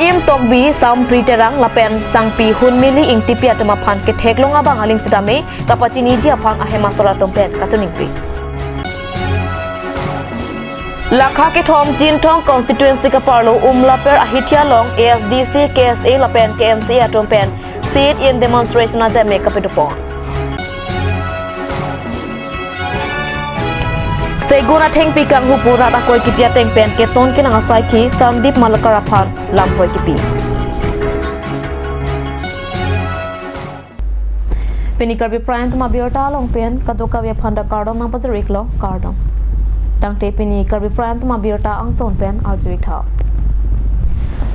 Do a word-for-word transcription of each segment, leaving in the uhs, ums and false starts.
Imtokbi Sampriterang lapen Sangpi Hunmili Ingtipi atum aphan ketheklong abang aling sitame kapachiniji aphan ahem asor atum pen kachiningri. Lakha kethom Chinthong constituency kaparlo Umlaper ahithi along A S D C, K S A lapen K M C A atum pen sit-in demonstration ajame kapedupon. Segun athengpi kanghu pu rat akoi kipi ateng pen keton kenang asaikhi Sandip Malakar aphan lamhoi kipi. Pini Karbi Prime Time abirta along pen kadokave aphan ta kardom nangpajir-iklo, kardom. Tangte pini Karbi Prime Time abirta angton pen arju-ik tha.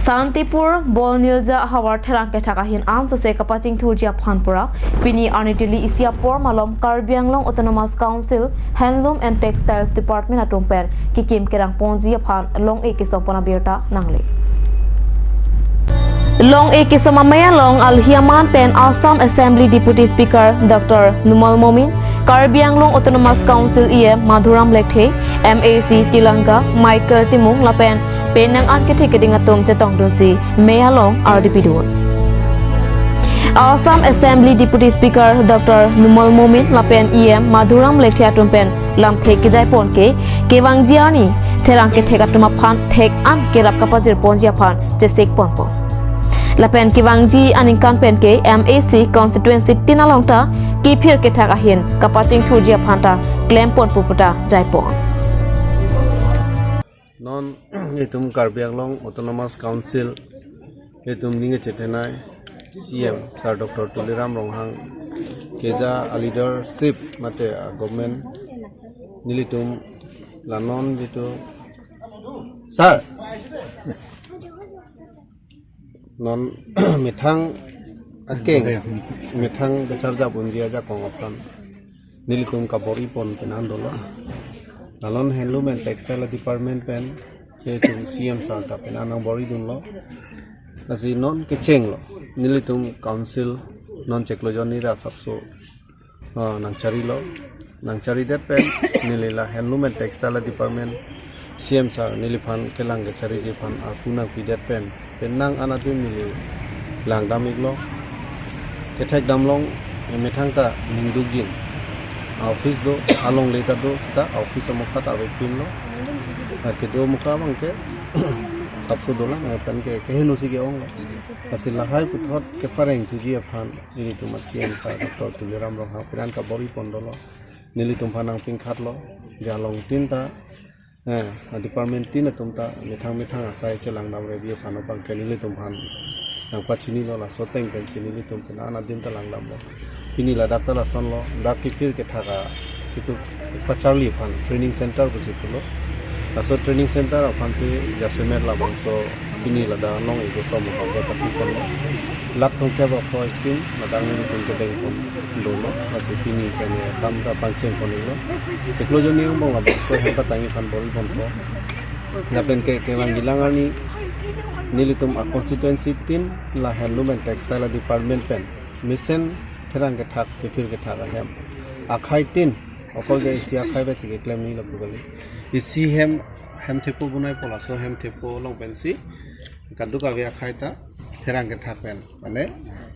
Santipur Bolnilja ahavar therang kethak ahin an sose kapachingthurji aphan pura pini arni tili isi apor malom Karbi Anglong Autonomous Council Handloom and Textiles Department atum pen kekim kerang ponji aphan long-e kesong pon abirta nangle. Long-e kesong amei along alhi aman pen Assam Assembly Deputy Speaker Doctor Numal Momin, Karbi Anglong Autonomous Council E M Madhuram Lekthe, M A C Tilanga Michael Timung lapen penang an kethe keding atum chetongdunsi mei along ardi pidun. Assam Assembly Deputy Speaker Doctor Numal Momin lapen E M Madhuram Lekthe atum pen lamthe kejai pon ke kevangji arni therang kethek atum aphan thek an kerap kapajir ponji aphan chesik ponpo. Lapen kevangji aningkan pen ke M A C constituency tin along ta kephir kethak ahin kapachingthurji aphan ta klem pon pu puta jai pon. Non itum Karbi Anglong Autonomous Council itum ning kachethenei C M Sir Doctor Tuliram Ronghang keja a leadership mate a government nelitum la non jitu Sir non methang akeng methang kacharjap unji ajakong aphan nelitum kabor-i pon penan dolo. La non Handloom and Textile Department pen itum C M Sir ta penan nangbor-i dunlo. Lasi non kechenglo. Nelitum council non chiklo jonni ra asapso, ah, nangcharilo. Nangcharidet pen neli la Handloom and Textile Department C M Sir neliphan kelang kachariji aphan arpu nangpidet pen penang an adim neli langdam-iklo. Kethek damlong, eh, methang ta ningdugin office do, alongle ta do, ta office amokha ta avepinlo. Ah, kedo amokha abang ke sapso dolang, eh, pen ke keheno si ke-onglo. Lasi lahai puthot kepareng thuji aphan nelitum a C M Sir Doctor Tuliram Ronghang penan kabor-i pon dolo. Nelitum aphan nangpingkhatlo. Jalong tin ta, eh, a department tin atum ta methang methang asai chelangdam rebi aphan abang ke nelitum aphan nangpachinilo, laso ateng pensi nelitum penan adim ta langdamlo. Pini ladak ta lasonlo, dak kephir kethak a jitu pacharli aphan training center pusi pulo. Laso training center aphansi jasemet labangso pini ladak long-e kesong abang ke pati ponlo. Lakh thomkep apho scheme ladak nelitum kedeng pon dolo. Lasi pini kene kam ta pangcheng pon-iklo. Chiklo jonni angbong labangso hem patangji aphan bor-i ponpo. Lapen ke kevangji lang arni nelitum a constituency tin la Handloom and Textile Department pen mesen therang kethak, kephir kethak ahem akhai tin, okol ke isi akhai vet si keklem ni lapu kali. Isi hem, hem thepo bunai po, laso hem thepo along pensi kadokave akhai ta therang kethak pen, mane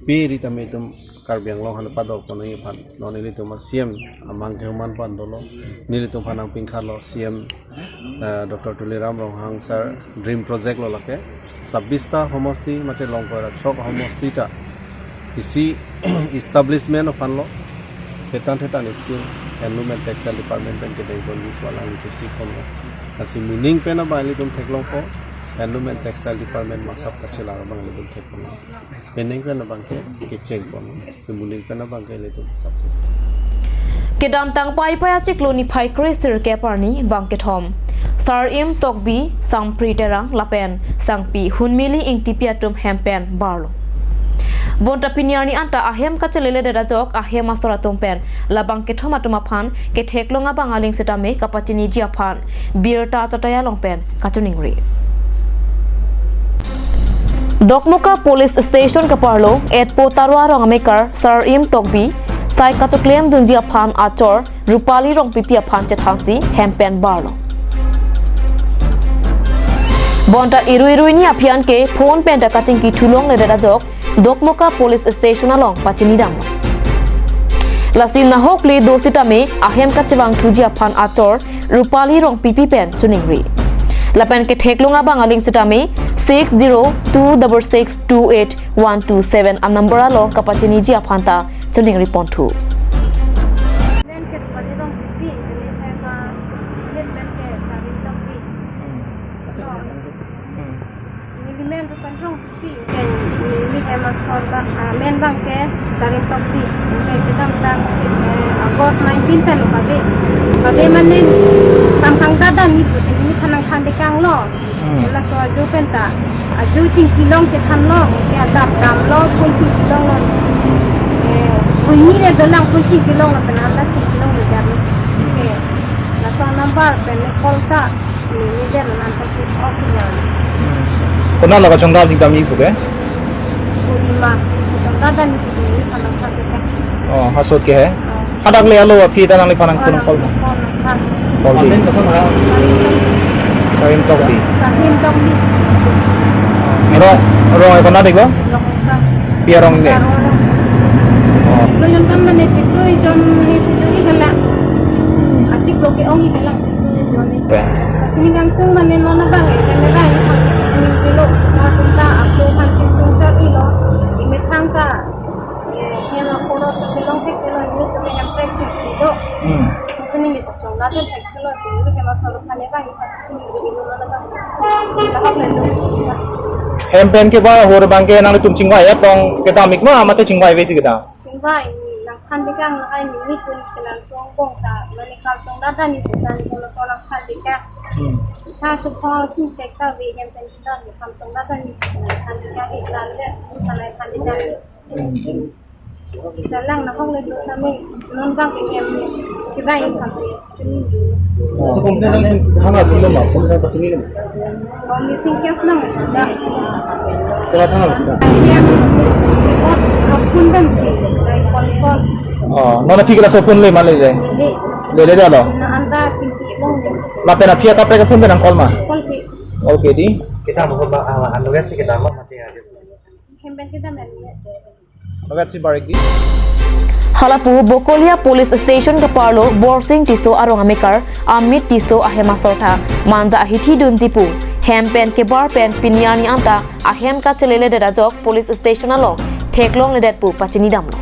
pe ri tame itum Karbi Anglong han padok ponji aphan non nelitum a C M amang kehuman pon dolo. Nelitum aphan nangpingkhatlo C M, eh, Doctor Tuliram Ronghang Sir dream project lo lake. Sabbista homosti mate longkoi ra throk homosti ta isi establishment aphanlo thetan thetan scheme Handloom and Textile Department pen kedeng ponji pu alang chesik ponlo. Lasi moning pen abang ilitum theklongpo, Handloom and Textile Department masap kachelar abang ilitum theklongpo. Penang pen abang ke kecheng pon. Moning pen abang ke ilitum sapso. Kedamtang Paipai achiklo niphai kre sirkep arni bang kethom Sar Imtokbi, Sampri Terang lapen Sangpi Hunmili Ingtipi atum hem pen barlo. Bonta pini arni anta ahem kachelele det ajok ahem asor atum pen labang kethom atum aphan ketheklong abang aling sitame kapachiniji aphan birta chatai along pen kachiningri. Dokmoka Police Station kaparlo etpo Tarwa Rong amekar Sar Imtokbi sai kachoklem dunji aphan achor Rupali Rongpipi aphan chethansi hem pen barlo. Bonta iru iru hini aphi an ke phone pen ta kachingki thu longledet ajok Dokmoka Police Station along pachini dam. Lasi nahok le do sitame ahem kachevang thuji aphan achor Rupali Rongpipi pen choningri. Lapen ketheklong abang aling sitame six zero two double six two eight one two seven a number along kapachiniji aphan ta choningri ponthu. Pen ke Rupali Rongpipi, neli hem a, neli pen ke Sarin Tokbi. Hmm. So, Hmm. neli men Rupali Rongpipi, ke neli hem a sor ba, ah, men abang ke Sarin Tokbi. Ke kedamtang, eh, August nineteen pen lo kabe. Kabe mane kam kangdat dam ni pusi neli than nangthan dekang lo. Hmm. Laso ajo pen ta, ajo chingki long chethan long, ke adap damlo, phone chingki longlo. Eh, huni le dolang phone chingki longlo, pen anta chingki longlo jar lo. Eh, laso number pen call ta, neli der lo anta switch off lo. Hmm. Konat lo kachongdam dingdam ni pu ke? Purnima, kachongdam dam ni pusi neli than nangthan dekang. Oh, ha sot ke he? Oh. Hadak le alo aphi ta nangliphan nangthan nangcall ma? Call nangthan. Call di. Comment kosong ha? Sarin Tokbi. Sarin Tokbi. Rong, rong e konat iklo? Rong ta. Pi arong le? Rong. Oh. Lo yon kam mane chiklo ijon ni situ ikala. Hmm. Achiklo ke-ong ikala. Chiklo ijon ni. Pe. Chini kangtung mane non abang e, kami abang e, chini kilo, ma tung ta, aku kan chingtung char ilo, imethang ta. Eh, hem akhoro kachelong thek ke lo, neli tumi hem prek sik si do. Hmm. Sini neli kachongdam thek ke lo, sini hem asor kane bang, ipa sini neli ilu lo bang. Lahok le do sini. Hem pen kebar ahut abang ke nanglitum chingvai atong kedam ik ma, mate chingvai ave si kedam? Chingvai, nangthan dekang, lahai nelitum kenangsong bong ta, mane kam chongdam dam ni bukan, ko laso nangthan dekang. Hmm. Ta chukho chingchek ta ave hem pen kedam, kam chongdam dam ni bukan, nangthan dekang, ik lam le, nangthan dekang. Salang nahok le do tame non bang ke hem ke bai pha se. So complaint ang hanga pilo ma, police ang pachini lo ma? Oh, missing case lang da. Kala thang lo da. Hem report apun dan si, bai call call. Oh, non aphi ke laso phone le ma le le? Le. Le le da lo. Na anta chingki long le. Lapen aphi akaprek aphone pen nangcall ma? Call ke. Call ke di. Kita mau ke, ah, anu kan si kita mau mati aja. Hem pen kedam ya. Bagat si barik di. Halapu Bokolia Police Station keparlo Borsing Tisso arong amekar Amit Tisso ahem asor ta manja ahithi dunji pu hem pen kebar pen pini arni anta ahem kacheleledet ajok police station along theklongledet pu pachini damlo.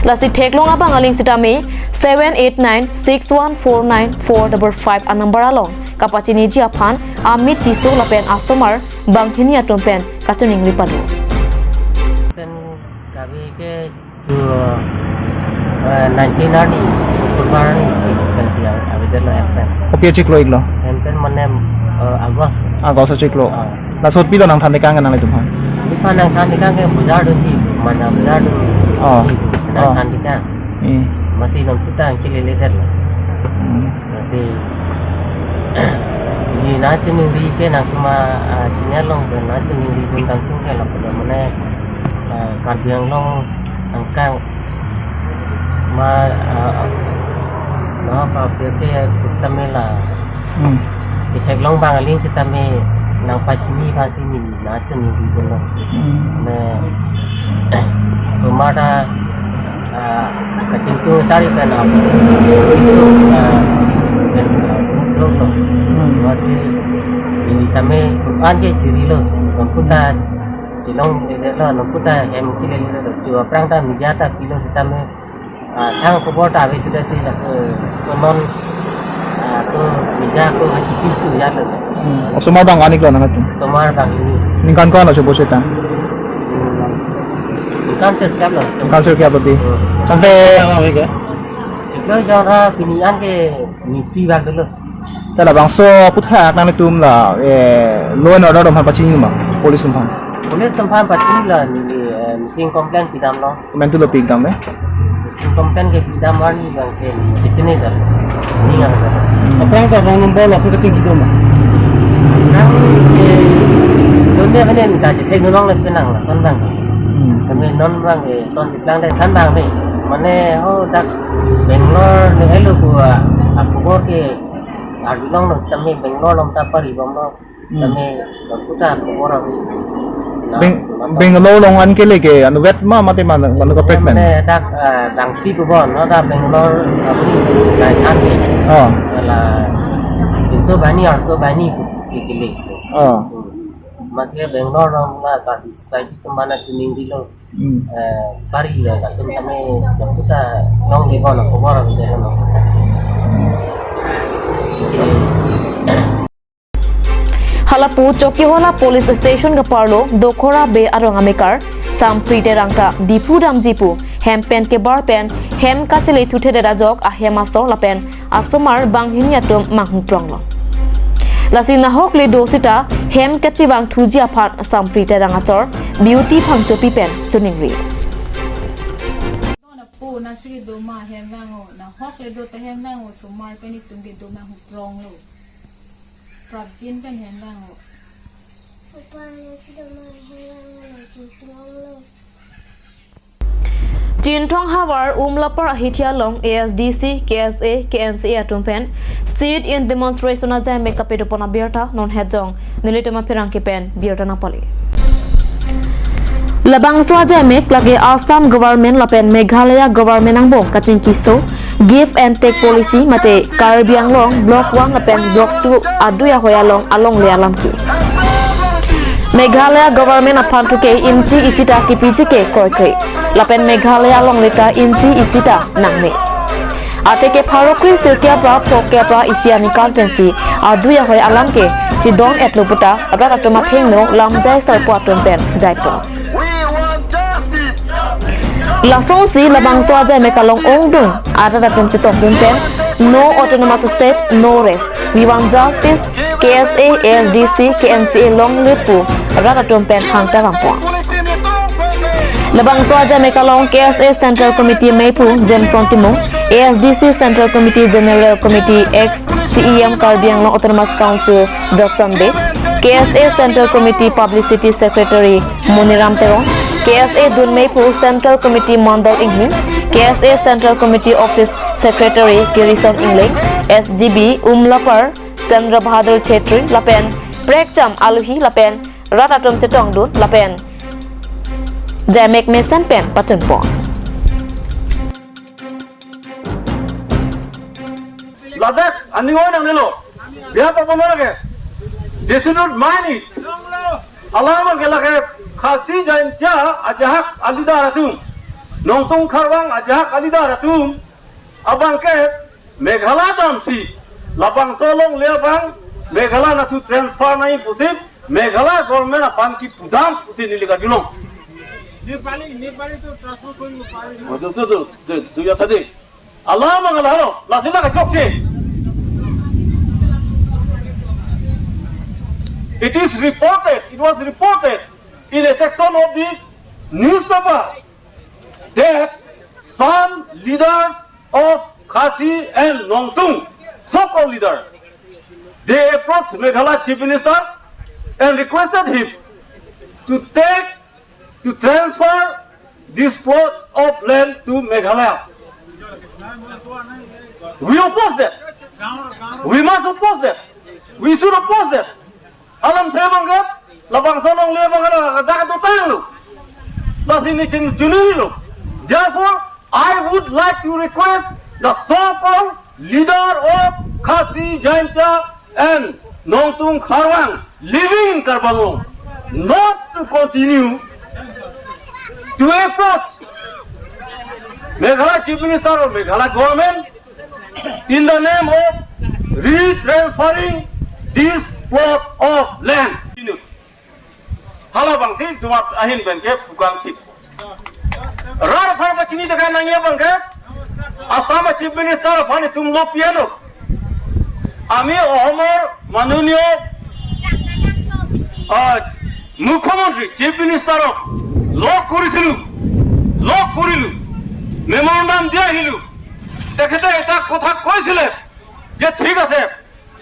Lasi theklong abang aling sitame seven eight nine six one four nine four double five a number along kapachiniji aphan Amit Tisso lapen asomar banghini atum pen kachoningri pado. Pen kami ke ju, eh, nineteen arni, October arni, pen si avedet lo hem pen. Kopi achiklo iklo? Hem pen mane, eh, August. August achiklo. Ah. Laso pilo nangthan dekang nanglitum aphan? Nephan nangthan dekang ke bujar dunji, mana bujar dun. Oh. Nangthan dekang. Eh. Masi nonputa ang chilele det lo. Hmm. Lasi, neli nangchiningri ke nangtum a, ah, channel along pen nangchiningri dun kangtung ke lapu mane, ah, Karbi Anglong angkang ma, ah, ma pa pir ke kustamela. Hmm. Itheklong bang aling sitame nangpachini pachini neli nangchiningri dun lo. Hmm. Ne, osomar ta, ah, kachingtung chari pen ap, isu, ah, pen, ah, lo lo. Hmm. Masi neli tame an ke chiri lo, nonputa chelongledet lo, nonputa hem chilele lo, chu aphrang ta media ta pilo sitame, ah, thang khobor ta ave sita si lapu konon, ah, ko media ko achipi chu ya lo. Hmm. Osomar bang an iklo nangtum? Osomar banghini. Ningkan ko-an lo chobose ta? Hmm. Ningkan sirkep lo. Ningkan sirkep lo di. Hmm. Sampai chiklo jon ra pini an ke nipri bak dolo. Ta labangso aphuthak nanglitum la, eh, law and order atum aphan pachini ma, police atum aphan? Police atum aphan pachini la, neli, eh, missing complaint pidam lo. Komantu lo pidam le? Missing complaint ke pidam arni bang ke chitine dal. Ni ang dal. Hmm. Aphrang ta wrong number laso kachingki do ma? Nang ke, donde mane ta chithek nunong le penang lason bang. Hmm. Kami non bang ke son chiklang de than bang me. Mane ho dak Bangalore le elo ko, ah, akhobor ke arjulong lo sitame Bangalore along ta pari bomlo. Hmm. Tame, kuta khobor ave. Na, Beng-, na, Bangalore along an kele ke, anu vet ma mate ma, anu kaprek men? Mane dak, ah, dangti pu bon, no, dak Bangalore, apni dai than ke. Oh. La, tinso bahini, arso bahini, pusi kele. Oh. Hmm. Masi Bangalore along la Karbi society atum mana chiningri-lo. Hmm. Eh, kari la, latum tame, kuta longle bon, khobor ave de, no. Halapu Chokihola Police Station kaparlo Dokhora Bey arong amekar Sampri Terang ta Diphu damji pu hem pen kebar pen hem kachele thuthedet ajok ahem asor lapen asomar banghini atum manghu pronglo. Lasi nahok le do sita hem kachevang thuji aphan Sampri Terang achor Beauty Phangchopi pen chiningri. Nona po nasi kedo ma hem vang-o, nahok le do ta hem vang-o, osomar pen itum kedo manghu pronglo. Prapjin pen hem vang-o. Opa, nasi do ma hem vang-o, nasi pronglo. Chinthong havar Umlapar ahithi along A S D C, K S A, K N C A atum pen sit-in demonstration ajaimek kapedopon abirta non hejong nelitum apherangke pen birta nangpale. Labangso ajaimek lake Assam government lapen Meghalaya government angbong kachingki so give and take policy mate Karbi Anglong Block one lapen Block two adui ahoi along alongle alam ke. Meghalaya government aphan thu ke inchi isi ta kipiji ke kroikre. Lapen Meghalaya alongle ta inchi isi ta nangne. Athe ke pharo kre sirkep ra phokep ra isi aningkan pensi adui ahoi alam ke chidon-etlo puta rat atum athengno lamjai sarpo atum pen jaipon. Lasonsi labangso ajaimek along ongdung arat atum chetongdun pen, "No autonomous state, no rest. We want justice," K S A, A S D C, K N C A longle pu rat atum pen hangta vangpon. Labangso ajaimek along K S A Central Committee meiphu Jameson Timung, A S D C Central Committee General Committee ex C E M Karbi Anglong Autonomous Council Jotson Bey, K S A Central Committee Publicity Secretary Moniram Teron, K S A dun meiphu Central Committee Mandal Inghing, K S A Central Committee Office Secretary Kirison Ingleng, S G B Umlapar Chandra Bahadur Chetri lapen prekjam alohi lapen rat atum chetongdun lapen jaimek mesen pen pachunpon. Ladak aning oi nangnelo. Dia apa benar ke? They should not mind it. Alam ke lake Khasi Jaintia ajahak a-leader atum, Nongtung Kharwang ajahak a-leader atum abang ke Meghalaya damsi labangso alongle abang Meghalaya nathu transfer nangji pusi Meghalaya government aphan kipudam pusi neli karjulong. Nepali, Nepali to transfer kori Nepali. Oh, tu, tu, tu, tu, tu ya tadi. Alam mangalaro, lasi la kachokche. It is reported, it was reported in a section of the newspaper that some leaders of Khasi and Nongtung, so-called leader, they approached Meghalaya Chief Minister and requested him to take, to transfer this plot of land to Meghalaya. We oppose that. We must oppose that. We should oppose that. Alamthe abang ke, labangso alongle abang ke, la, la, dak tu tanglo. Lasi neli chin-, chinilo. Therefore, I would like to request the so-called leader of Khasi Jaintia and Nongtung Kharwang living in Karbi Anglong not to continue to approach Meghalaya Chief Minister or Meghalaya government in the name of retransferring this plot of land. Hala abangsi jumat ahin pen ke pukang sip. Rat aphan pachini tekan nangji abang ke Assam Chief Minister aphan itum lo piano. আমি অসমৰ মাননীয়, আহ, মুখ্যমন্ত্ৰী, চিফ মিনিষ্টাৰক লগ কৰিছিলো, লগ কৰিলো, মেমৰেণ্ডাম দি আহিলো। তেখেতে এটা কথা কৈছিলে যে ঠিক আছে,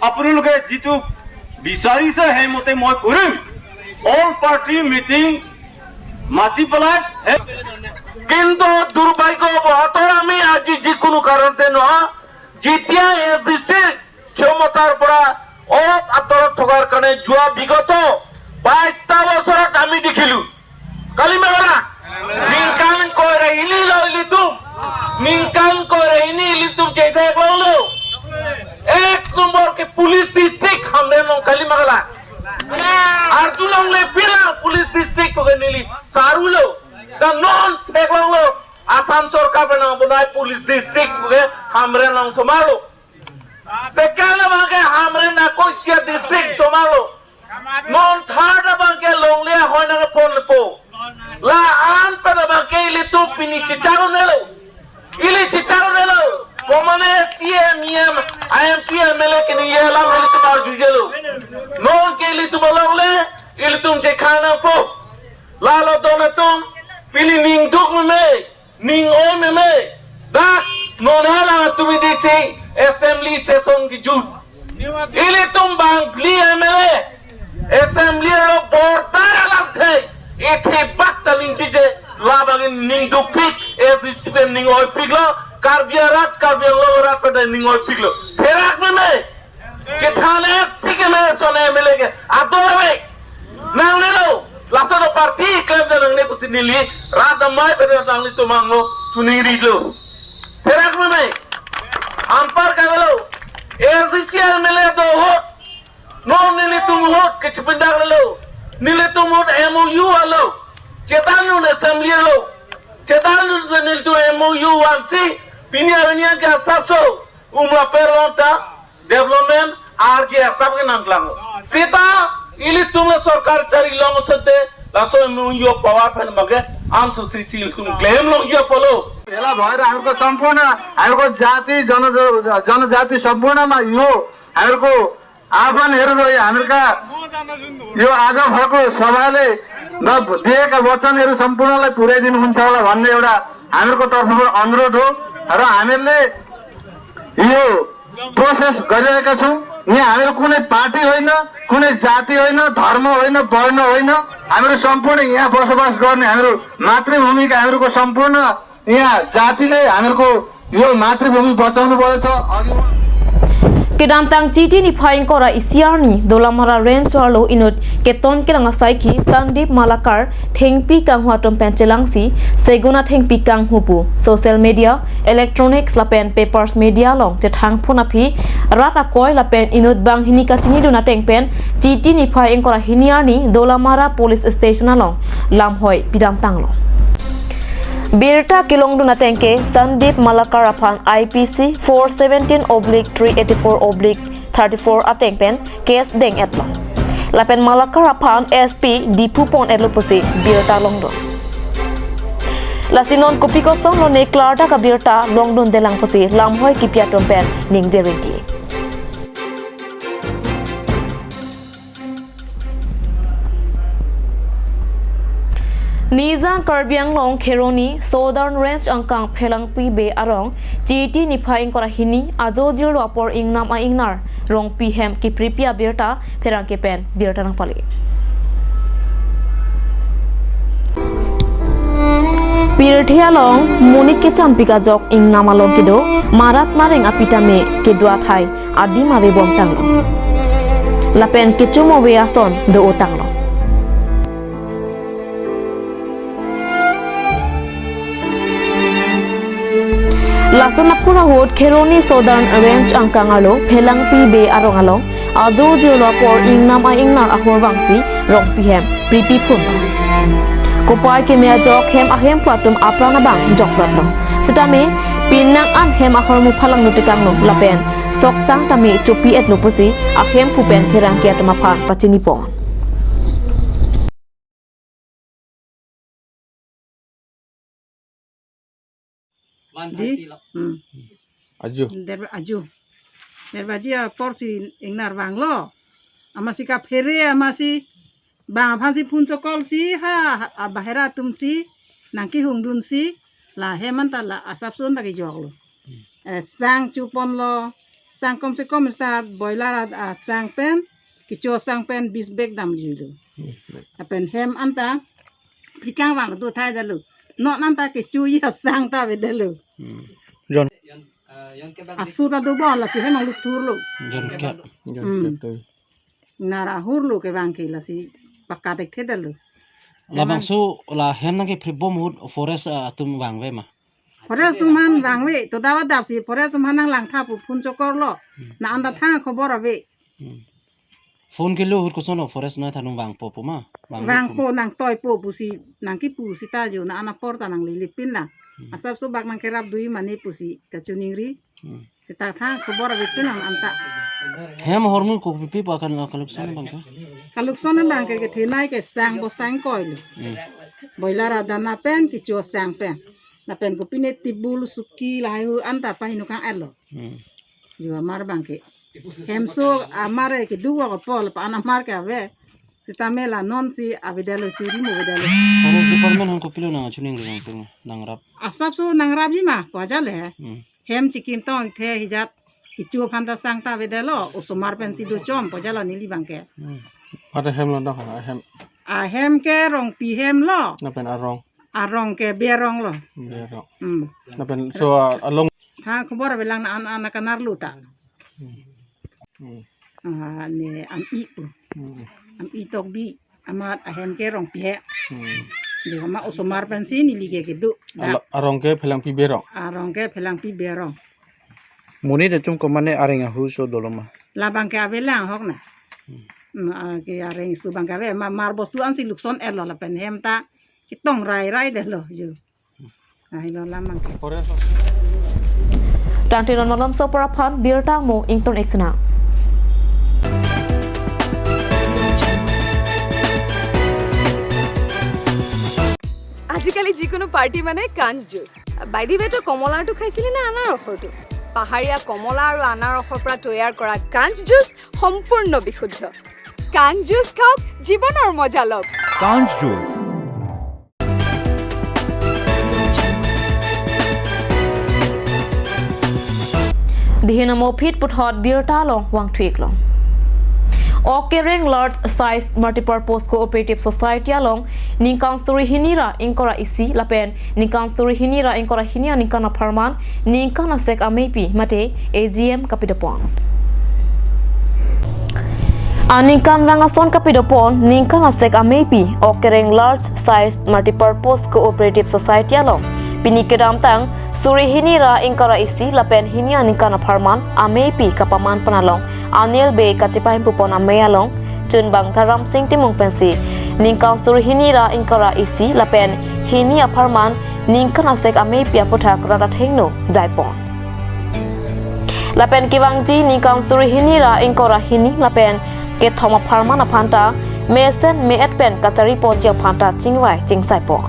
আপোনালোকে যিটো বিচাৰিছে সেইমতে মই কৰিম। অল পাৰ্টি মিটিং মাতি পেলাই সেই কিন্তু দুৰ্ভাগ্যবশতঃ আমি আজি যিকোনো কাৰণতে নহয়, যেতিয়া এ জি চি ক্ষমতাৰ পৰা অলপ আঁতৰত থকাৰ কাৰণে যোৱা বিগত বাইশটা বছৰত আমি দেখিলো। Kali ma kali? Ningkan koira hini lo ilitum. Ningkan koira hini ilitum chethek longlo. Ek number ke police district Hamren along, kali ma kali? Arjulong le bilang police district ko ke neli sarulo. Dan non theklonglo. Assam sorkar pen nang bonai police district ko ke Hamren along somar lo. Second abang ke Hamren na Kosia district somar lo. Non third abang ke longle ahoi nangponpo. La-an pen abang ke ilitum pini chechak un-elo. Ili chechak un-elo. Komane C M, E M, M P, M L A ke ni yelam ilitum arjujelo. Non ke ilitum alongle, ilitum chekhan nangpo. Lalo don atum, pini ning duk meme, ning oi meme. Dak, non hala tumi diksi assembly session kejut. Ilitum bang phli M L A, assembly lo border alamthe, ithe bak ta ningjeje, labang ning dukpik, A C C pen ning oipiklo, Karbi arat, Karbi Anglong arat pen ning oipiklo. Therak meme, chethan ek si ke me son M L A ke ador ave. Nangnelo, laso do party klem da nangne pusi neli rat damai pen nanglitum angno chuning rilo. Therak meme, anpar kavelo, A C C M L A do ahut, non nelitum ahut kechepindak lelo, nelitum ahut M O U alo, chethan un assembly alo, chethan un nelitum M O U vangsi, pini arni ke asapso, umla perlong ta, development, arje asap ke nangklang. Seta, ilitum la sorkar chari long sete, laso M O U power pen abang ke, amso si chil tum claim longji apotlo. Ela bhai ra, hamko sampurna, hamko jati, jana, janajati sampurna ma yo, hamko aphan heru roi, hamko yo agam hako sabale, na diya ka vachan heru sampurna la pure din hunchawla bhanne ora, hamko taraf se anurodh ho, aro hamle yo process gari ka chu, ni hamko kunoi party hoina, kunoi jati hoina, dharma hoina, borno hoina, hamko sampurna ya bosabas gorne, hamko matribhumi ka hamko sampurna ya jati le, hamko yo matribhumi bachano bole to, aur yo Kedamtang Chiti niphai ingkoi ra isi arni Dolamara Range arlo inut keton kelang asaikhi Sandeep Malakar thengpi kanghu atum pen chelangsi segun athengpi kanghu pu social media, electronics lapen papers media along chethang phun aphi rat akoi lapen inut banghini kachinidun ateng pen Chiti niphai ingkoi ra hini arni Dolamara Police Station along lamhoi pidamtanglo. Birta kelongdun ateng ke Sandeep Malakar aphan I P C four seventeen oblique three eighty-four oblique thirty-four ateng pen case deng-etlo. Lapen Malakar aphan S P Diphu pon-etlo pusi birta longdun. Lasi non kopi kosonlo ne klardak abirta longdundelang pusi lamhoi kipi atum pen ningje rinti. Nijang Karbi Anglong Kheroni Southern Range angkang Phelangpi Bey arong Chiti niphai ingkoi ra hini ajo jirlo apor ingnam a-ingnar rongpi hem kipripi abirta pherangke pen birta nangpali. Pirthe along monit kechanpik ajok ingnam along kedo marat mareng api tame kedo athai adim ave bomtanglo. Lapen kechum ave ason do-otanglo. Lason apor ahut Kheroni Southern Range angkang arlo Phelangpi Bey arong along ajo jirlo apor ingnam a-ingnar ahormu vangsi rongpi hem pripi phunlo. Kopai keme ajok hem ahemphu atum apran abang jokprotlo. Sitame penang an hem ahormu phalangno tekanglo lapen soksang tame chopi-etlo pusi ahemphu pen pherangke atum aphan pachini pon. Di, hmm. Aju. Der, aju. Derbaji aporsi ingnar vanglo. Amatsi kaphere, amatsi bang aphansi phun chokolsi, ha, ha, abahera atumsi nangkehungdunsi, la hem anta la asapson ta kejoklo. Eh, sang choponlo, sang komse kom sta boiler a, asang pen, kecho asang pen bis bag damjuilo. Lapen hem anta prikang vang do thai detlo. Non anta kecho asang ta avedetlo. Hmm. Jon. Asu ta dobom, lasi hem along thurlo. Jon kep. Jon Hmm. kep to. Nar ahur lo ke bang ke lasi pakka thekthe detlo. Labangso la hem nangkephribom ahut forest, ah, atum vangve ma? Forest atum aphan vangve, to dawa dap si forest atum aphan nanglangtha pu phone chokorlo. Hmm. Na anta thang khobor ave. Hmm. Phone kelo ahut kosonlo forest na thanung vangpo pu ma? Vangpo, nangtoipo pusi, nangkipu seta jo, na an apor ta nanglelipin na. Hmm. Asapso bak nangkerap dui mane pusi kachiningri. Hmm. Seta thang khobor ave pin nang anta. Hem ahormu kopi pi pa kan kalukson abang ke? Kalukson abang ke kethenei ke sang bosta ingkoi lo. Hmm. Boiler adana pen, kecho sang pen. Lapen kopine tibul, suki, lahai hu anta pahinu kang-etlo. Hmm. Jo amar abang ke. Hemso amar ke keduk apor, pa an amar ke ave. Sitame la non si avedetlo, churi mo avedetlo. Forest Department aphan kopilo nangchiningri nangpeng, nangrap? Asapso nangrapji ma, pu ajat le. Hmm. Hem chikim tong the hijat, kecho aphan ta sang ta avedetlo, osomar pensi dochom pu ajatlo neli abang ke. Hmm. Ada hem lo dak, hem. Ahem ke Rongpi hem lo. Lapen arong? Arong ke Berong lo. Berong. Hmm. Lapen so, ah, along? Ha, khobor avelang na an, an kanar lo ta. Hmm. Hmm. Ah, ne Ami pu. Hmm. Ami Tokbi. Amat ahem ke Rongpi he. Hmm. Jo amat osomar pensi neli ke keduk. Dak. Ala-, arong ke Phelangpi Berong. Arong ke Phelangpi Berong. Monit atum komane areng ahu so dolo ma? Labang ke avelang ahok na. Hmm. Hmm, ah, ke areng ahu abang ke ave ma, mar bostu ansi lukson-etlo lapen hem ta ketong rairai detlo jo. Ahilo lam abang ke. Tangte non malom sopra aphan birta mo ington eksena. আজিকালি যিকোনো পাৰ্টি মানে কাঞ্চ juice. By the ৱে, তই কমলাৰটো খাইছিলি নে আনাৰসৰটো? পাহাৰীয়া কমলা আৰু আনাৰসৰ পৰা তৈয়াৰ কৰা কাঞ্চ জুচ সম্পূৰ্ণ বিশুদ্ধ। কাঞ্চ জুচ খাওক, জীৱনৰ মজা লওক। কাঞ্চ juice. Dihin amo phit puthot birta along vangthu-iklo. Okereng Large Size Multipurpose Cooperative Society along ningkan suri hini ra ingkoi ra isi lapen ningkan suri hini ra ingkoi ra hini aningkan apharman ningkan asek ameipi mate A G M kapidopon. Aningkanvang ason kapidopon ningkan asek ameipi Okereng Large Size Multipurpose Cooperative Society along pini kedamtang suri hini ra ingkoi ra isi lapen hini aningkan apharman ameipi kapaman pen along Anil Bey kachepahimpupon amei along chunbang Dharamsing Timung pensi ningkan suri hini ra ingkoi ra isi lapen hini apharman ningkan asek ameipi aputhak rat athengno jaipon. Lapen kevangji ningkan suri hini ra ingkoi ra hini lapen kethom apharman aphanta mesen me-et pen kachariponji aphanta chingvai chingsaipon.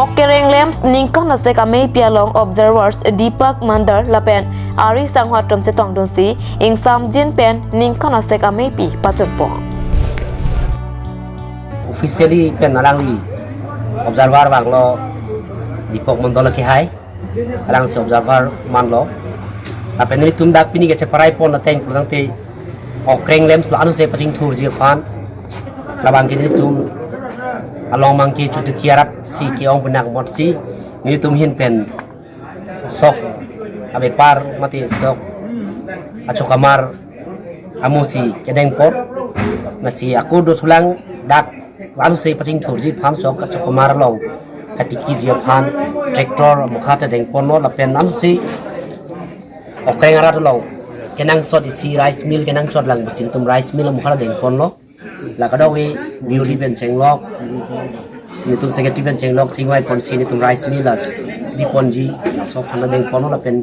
Okereng LAMPS ningkan asek ameipi along observers Deepak Mandal lapen ari sanghwa atum chetongdunsi ingsamjin pen ningkan asek ameipi pachunpon. Officially pen alangli observer vanglo Deepak Mandal kehai, alangsi observer manlo. Lapen nelitum dak pini kacheparaipon ateng pulangte Okereng LAMPS la anutsi pachingthurji aphan. Labang ke nelitum along abang ke chutu kiarat si ke-ong punak mot si nelitum ahin pen sok abepar mate sok achokamar amusi kedengpon. Lasi ako dothulang dak la anutsi pachingthurji aphan sok achokamar along katikiji aphan tractor amokha ta dengponlo lapen anutsi Okereng arat along kenangsot isi rice mill kenangsot lang pusi nelitum rice mill amokha ta dengponlo. La kadokave B O D pen chenglok, nelitum secretary pen chenglok chingvaiponsi nelitum rice mill la biponji laso aphan dengponlo lapen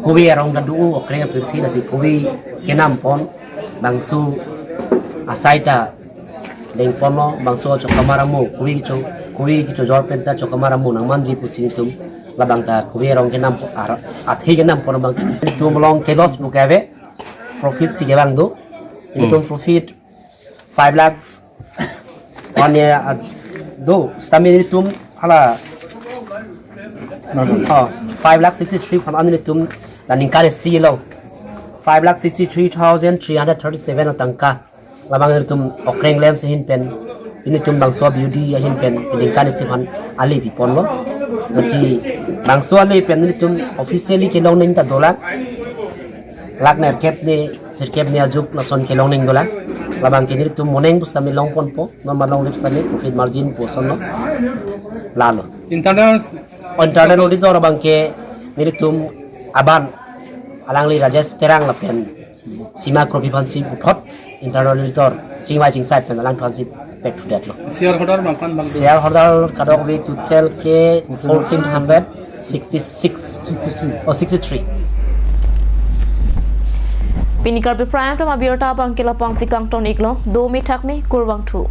kove arong ta do Okereng apirthe lasi kove kenampon bangso asai ta dengponlo bangso achokamar amu kove kecho kove kechojor pen ta achokamar amu nangmanji pusi nelitum labang ta kove arong kenam ar- athe kenampon abang nelitum along ke loss pu ke ave, profit si kevang do. Nelitum profit five lakhs one year, uh, do. Sitame nelitum hala, oh, five lakh sixty three aphan nelitum la ningkan isi along five lakh sixty three thousand three hundred thirty seven atangka labang nelitum Okereng LAMPS ahin pen, nelitum bangso B O D ahin pen ningkan isi aphan ale piponlo. Lasi bangso ale pen nelitum officially kelong neng ta dolang. Lakh nerkep ni sirkep ni ajuk lason kelong ning dolang. Labang ke nelitum moning pusitame longponpo, non malongle pusitame profit margin pu ason lo. Lalo. Internal Internal auditor abang ke nelitum aban alangli Rajesh Terang lapen Sima Kropi aphansi puthot internal auditor chingvai chingsai pen alangphansi pek thudet lo. Shareholder bangphan bang. Shareholder kadokave total ke fourteen hundred sixty-six or sixty-three. Pini Karbi Prime Time abirta abang ke lapangsi kangton iklo, do me thak me, kurvangthu.